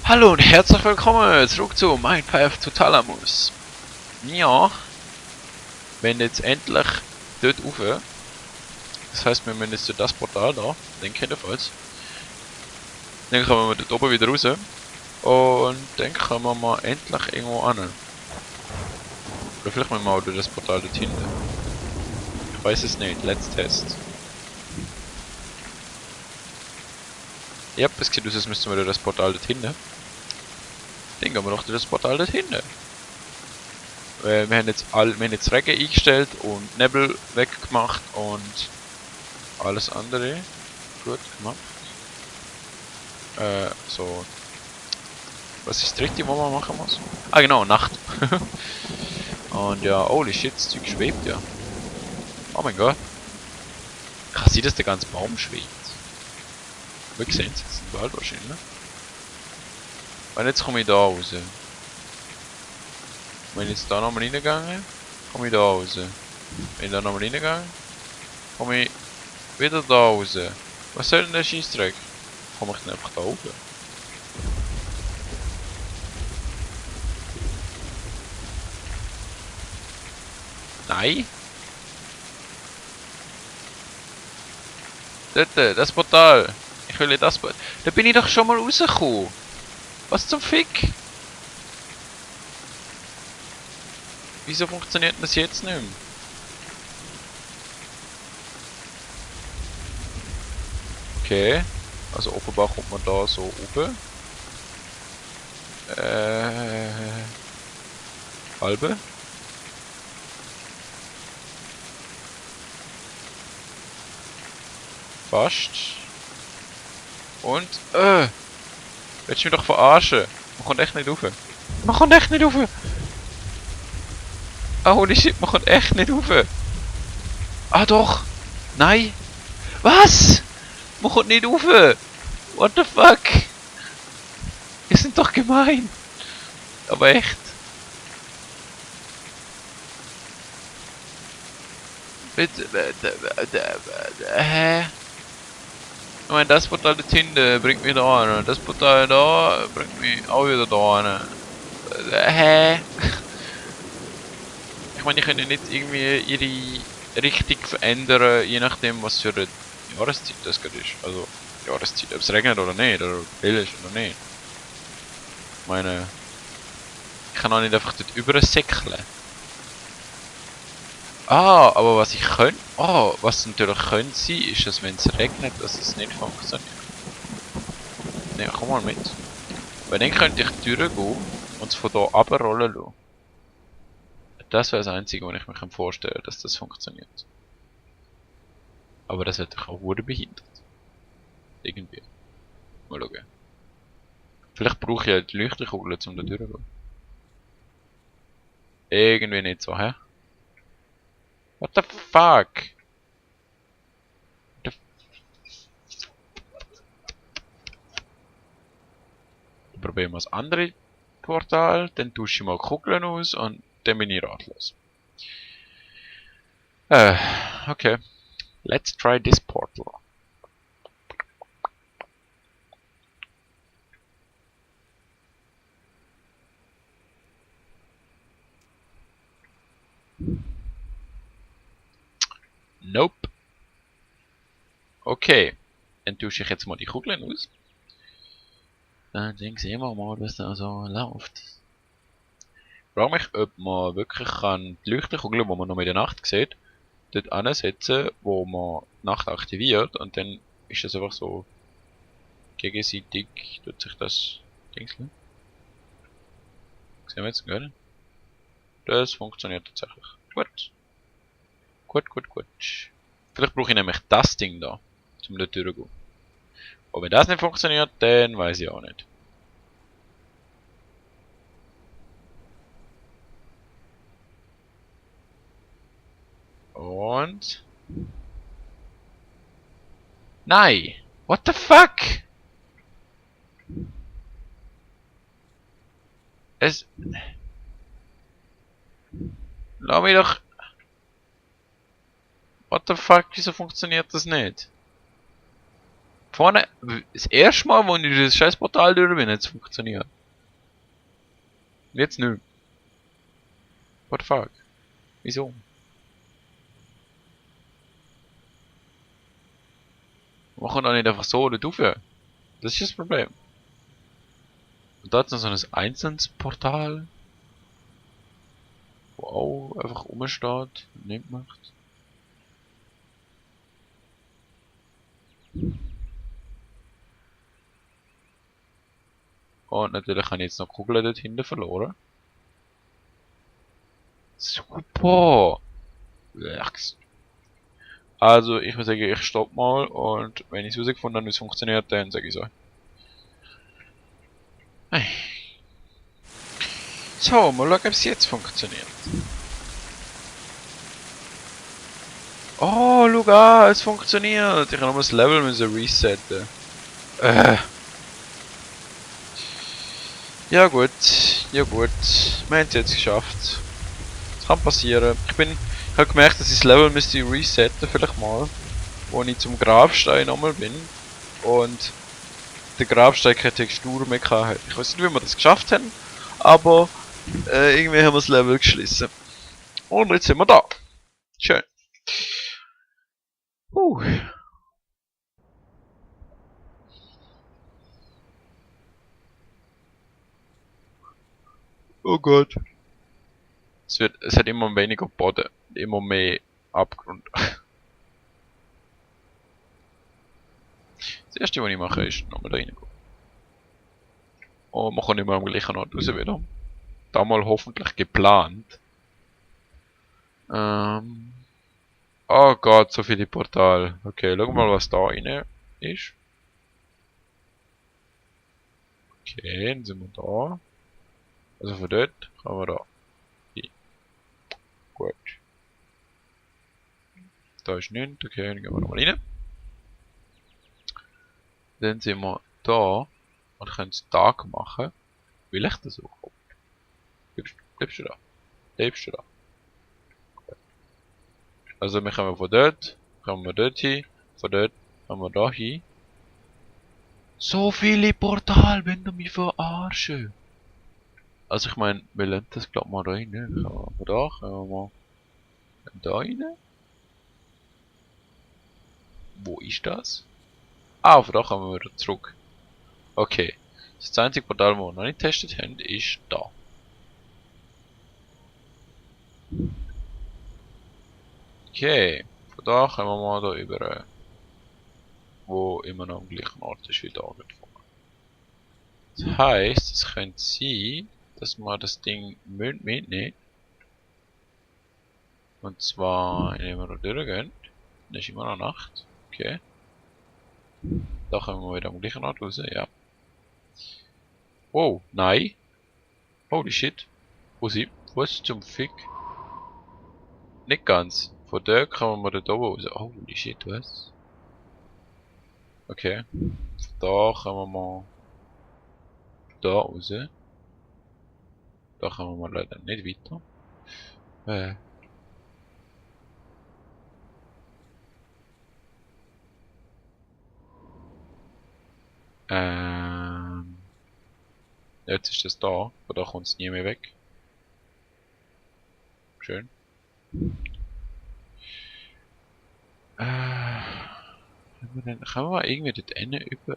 Hallo und herzlich willkommen zurück zu Minecraft to Talamus. Ja, wenn jetzt endlich dort rauf. Das heißt, wir müssen jetzt durch das Portal da, denke ich jedenfalls. Dann kommen wir dort oben wieder raus. Und dann kommen wir mal endlich irgendwo an. Oder vielleicht müssen wir auch durch das Portal dort hinten. Ich weiß es nicht, let's test. Ja, es sieht aus, als müssten wir durch das Portal dort hinten. Dann gehen wir doch durch das Portal dort hinten. Wir haben jetzt Regen eingestellt und Nebel weggemacht und alles andere gut gemacht. So. Was ist das dritte, was man machen muss? Ah genau, Nacht. Und ja, holy shit, das Zeug schwebt ja. Oh mein Gott. Kann sein, dass der ganze Baum schwebt. Wir sehen es jetzt im Wald wahrscheinlich. Und jetzt komme ich da raus. Wenn ich jetzt da nochmal reingegangen, komme ich da raus. Wenn ich da nochmal reingegangen, komme ich wieder da raus. Was soll denn der Scheissdreck? Komme ich denn einfach da oben? Nein? Dort, das Portal. Ich will das Portal. Da bin ich doch schon mal rausgekommen. Was zum Fick? Wieso funktioniert das jetzt nicht mehr? Okay. Also offenbar kommt man da so oben. Halbe. Fast. Und, willst du mich doch verarschen? Man kommt echt nicht rauf. Man kommt echt nicht rauf. Oh, holy shit, man kommt echt nicht rauf. Ah doch. Nein. Was? Man kommt nicht rauf. What the fuck? Wir sind doch gemein. Aber echt. Bitte, hä? Ich meine, das Portal dort hinten bringt mich da an. Das Portal da bringt mich auch wieder da an. Hä? Ich meine, ich kann ja nicht irgendwie ihre Richtung verändern, je nachdem, was für eine Jahreszeit das gerade ist. Also, Jahreszeit, ob es regnet oder nicht, oder hell ist oder nicht. Ich meine, ich kann auch nicht einfach dort übersäckeln. Ah, aber was ich könnte, was natürlich könnte sein, ist, dass wenn es regnet, dass es nicht funktioniert. Ne, komm mal mit. Weil dann könnte ich durchgehen und es von hier runterrollen lassen. Das wäre das Einzige, was ich mir vorstellen kann, dass das funktioniert. Aber das wird doch auch behindert. Irgendwie. Mal schauen. Vielleicht brauche ich ja die Leuchterkugel, um da durchzugehen. Irgendwie nicht so, hä? What the fuck? Dann probieren wir das andere Portal, dann tausche ich mal Kugeln aus und dann bin ich ratlos. Okay. Let's try this portal. Nope. Okay. Dann tausche ich jetzt mal die Kugeln aus. Dann sehen wir mal, was da so läuft. Ich frage mich, ob man wirklich die Leuchterkugel, die man noch in der Nacht sieht, dort ansetzen, wo man die Nacht aktiviert und dann ist das einfach so gegenseitig, tut sich das Dingseln. Sehen wir jetzt gerade? Das funktioniert tatsächlich. Gut. Gut. Vielleicht brauche ich nämlich das Ding da, um dort durchzugehen. Und wenn das nicht funktioniert, dann weiß ich auch nicht. Und... Nein! What the fuck? Lass mich doch... What the fuck? Wieso funktioniert das nicht? Vorne, das erste Mal, wo ich durch das scheiß Portal durch bin, hat es funktioniert. Jetzt nicht. What the fuck? Wieso? Man kann doch nicht einfach so oder rauf. Das ist das Problem. Und da hat es noch so ein einzelnes Portal, wo auch einfach rumsteht und nicht macht. Und natürlich habe ich jetzt noch Kugeln dort hinten verloren. Super! Also, ich würde sagen, ich stopp mal und wenn ich es herausgefunden habe, wie es funktioniert, dann sage ich so. So, mal schauen, ob es jetzt funktioniert. Oh, schau an, es funktioniert! Ich habe nur das Level müssen resetten. Ja gut, ja gut. Wir haben es jetzt geschafft. Das kann passieren. Ich habe gemerkt, dass ich das Level müsste resetten, vielleicht mal. Wo ich zum Grabstein nochmal bin. Und der Grabstein keine Textur mehr hatte. Ich weiß nicht, wie wir das geschafft haben. Aber irgendwie haben wir das Level geschlossen. Und jetzt sind wir da. Schön. Oh Gott. Es hat immer weniger Boden. Immer mehr Abgrund. Das erste, was ich mache, ist nochmal da reingehen. Und man kann nicht mehr am gleichen Ort raus wieder. Damals hoffentlich geplant. Oh Gott, so viele Portale. Okay, schau mal, was da rein ist. Okay, dann sind wir da. Also von dort kommen wir da. Hin. Gut. Da ist nichts, okay, dann gehen wir nochmal rein. Dann sind wir da und können es Tag machen. Will ich das auch? Bleibst du da? Bleibst du da? Also wir kommen von dort, kommen wir dort hin, von dort kommen wir da hin. So viele Portale, wenn du mich verarschen. Also ich meine, wir lassen das glaub mal rein, ne? Kommen wir von da, kommen wir mal da rein. Wo ist das? Ah, von da kommen wir wieder zurück. Okay. Das einzige Portal, das wir noch nicht getestet haben, ist da. Okay. Von da kommen wir mal da über, wo immer noch am gleichen Ort ist wie da vorne. Das heisst, es könnte sein, dass man das Ding mitnehmen. Und zwar, indem wir da durchgehen. Dann ist immer noch Nacht. Okay. Da kommen wir wieder am gleichen Ort raus, ja. Wow, nein. Holy shit. Was zum Fick? Nicht ganz. Von der kommen wir da oben raus. Holy shit, was? Okay. Da kommen wir mal da raus. Da kommen wir leider nicht weiter. Jetzt ist es da. Von da kommt es nie mehr weg. Schön. Können wir irgendwie dort Ende über...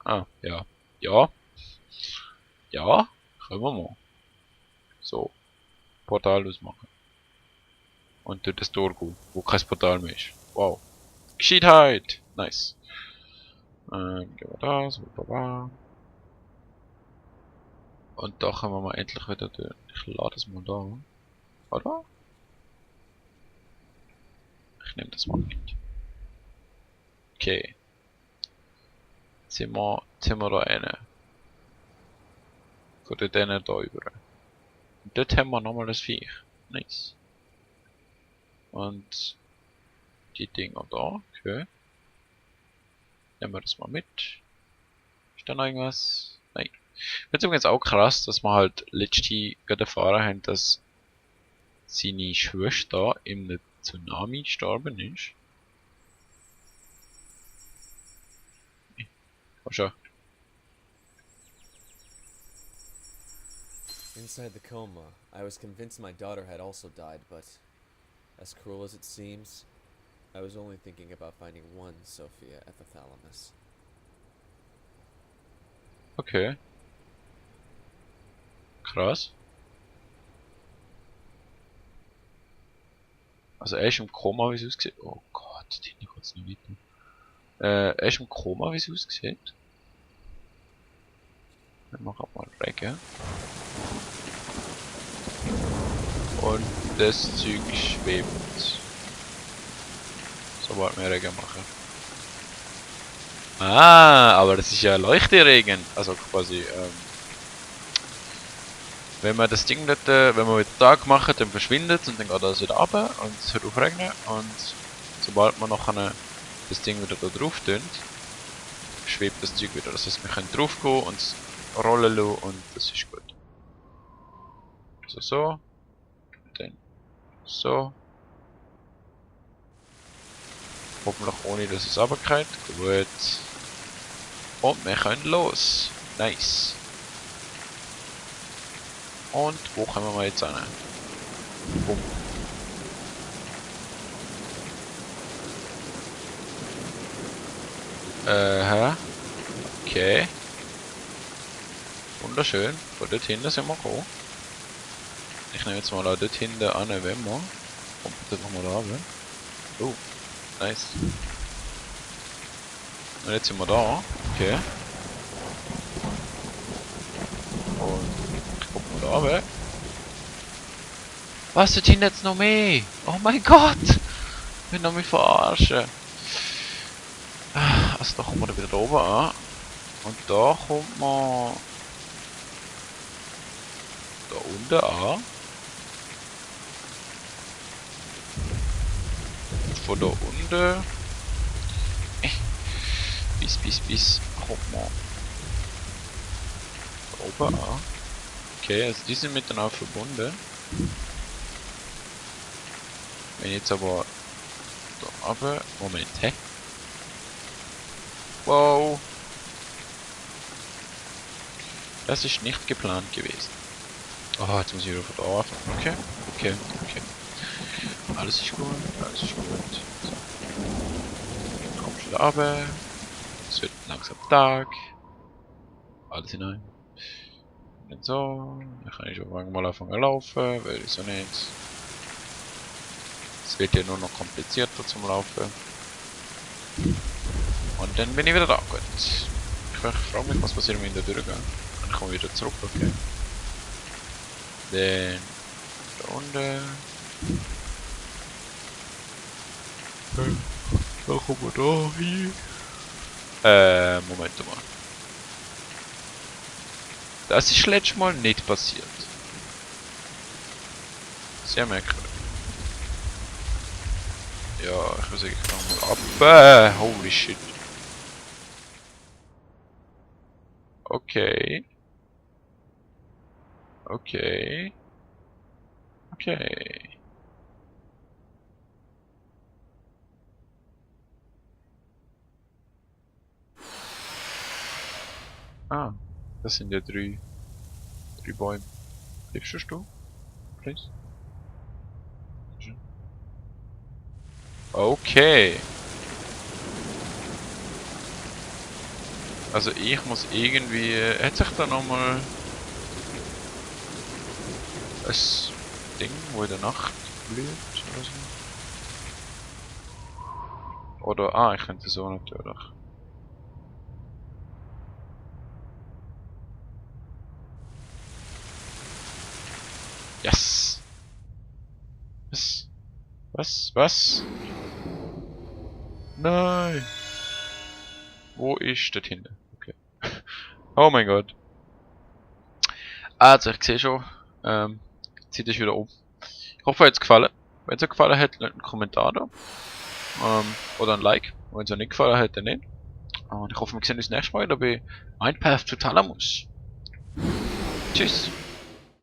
Ah, ja. Ja. Ja, können wir mal. So. Portal ausmachen. Und durch das Tor gehen, wo kein Portal mehr ist. Wow. Gescheitheit! Nice. Gehen wir da, so, baba. Und da können wir mal endlich wieder durch. Ich lade es mal da. Oder? Ich nehme das mal mit. Okay. Jetzt sind wir da rein. Von dort da über. Und dort haben wir nochmal das Viech. Nice. Und die Dinger da, okay. Nehmen wir das mal mit. Ist da noch irgendwas? Nein. Ich finde es übrigens auch krass, dass wir halt letztens gerade erfahren haben, dass seine Schwester im Tsunami gestorben ist. Komm schon. Inside the coma, I was convinced my daughter had also died, but as cruel as it seems, I was only thinking about finding one Sophia at the thalamus. Okay. Krass. Also er ist im Koma, wie es aussieht. Oh Gott, die geht's noch weiter. Er ist im Koma, wie es aussieht. Wir machen mal Regen. Und das Zeug schwebt. Sobald wir Regen machen. Ah, aber das ist ja Leuchteregen. Also quasi, wenn man das Ding dort, wenn man wieder Tag macht, dann verschwindet es und dann geht das wieder runter und es hört auf regnen. Und sobald man nachher das Ding wieder da drauf tönt, schwebt das Zeug wieder. Das heißt, wir können drauf gehen und es rollen lassen und das ist gut. Also so. Dann so. Hoffentlich ohne, dass es runtergeht. Gut. Und wir können los. Nice. Und wo kommen wir jetzt hin? Bumm. Okay. Wunderschön. Von dort hinten sind wir gekommen. Ich nehme jetzt mal auch dort hinten an, wenn wir. Kommt dort nochmal da runter. Oh, nice. Und jetzt sind wir da. Okay. Und ich guck mal da runter. Was, dort hinten jetzt noch mehr? Oh mein Gott! Ich will noch mich verarschen. Also da kommt man wieder da oben an. Und da kommt man da unten an. Von da unten bis kommt man da oben an. Okay, also die sind miteinander verbunden. Wenn ich jetzt aber da runter... Moment, hä? Wow! Das ist nicht geplant gewesen. Oh, jetzt muss ich wieder von da anfangen. Okay, okay, okay. Alles ist gut, alles ist gut. So. Komm wieder runter. Es wird langsam Tag. Alles hinein. Und so. Dann kann ich irgendwann mal anfangen zu laufen, weil ich so nicht. Es wird ja nur noch komplizierter zum Laufen. Und dann bin ich wieder da. Gut. Ich frage mich, was passiert, wenn ich da durchgehe. Dann komme ich wieder zurück, okay. Dann da unten. Dann kommen wir da hin. Moment mal. Das ist letztes Mal nicht passiert. Sehr merkwürdig. Ja, ich muss eigentlich nochmal ab. Holy shit. Okay. Okay. Okay. Ah, das sind ja drei Bäume. Hilfst du? Please? Okay. Also ich muss irgendwie... Hat sich da nochmal... ein Ding, wo in der Nacht blüht oder so? Oder... Ah, ich könnte so natürlich. Yes! Was? Was? Was? Nein! Wo ist das hinten? Okay. Oh mein Gott. Also, ich sehe schon, Zeit ist wieder um. Ich hoffe, euch hat es gefallen. Wenn es euch gefallen hat, lasst einen Kommentar da. Oder ein Like. Wenn es euch nicht gefallen hat, dann nicht. Und ich hoffe, wir sehen uns nächstes Mal wieder bei Mind Path to Thalamus. Tschüss!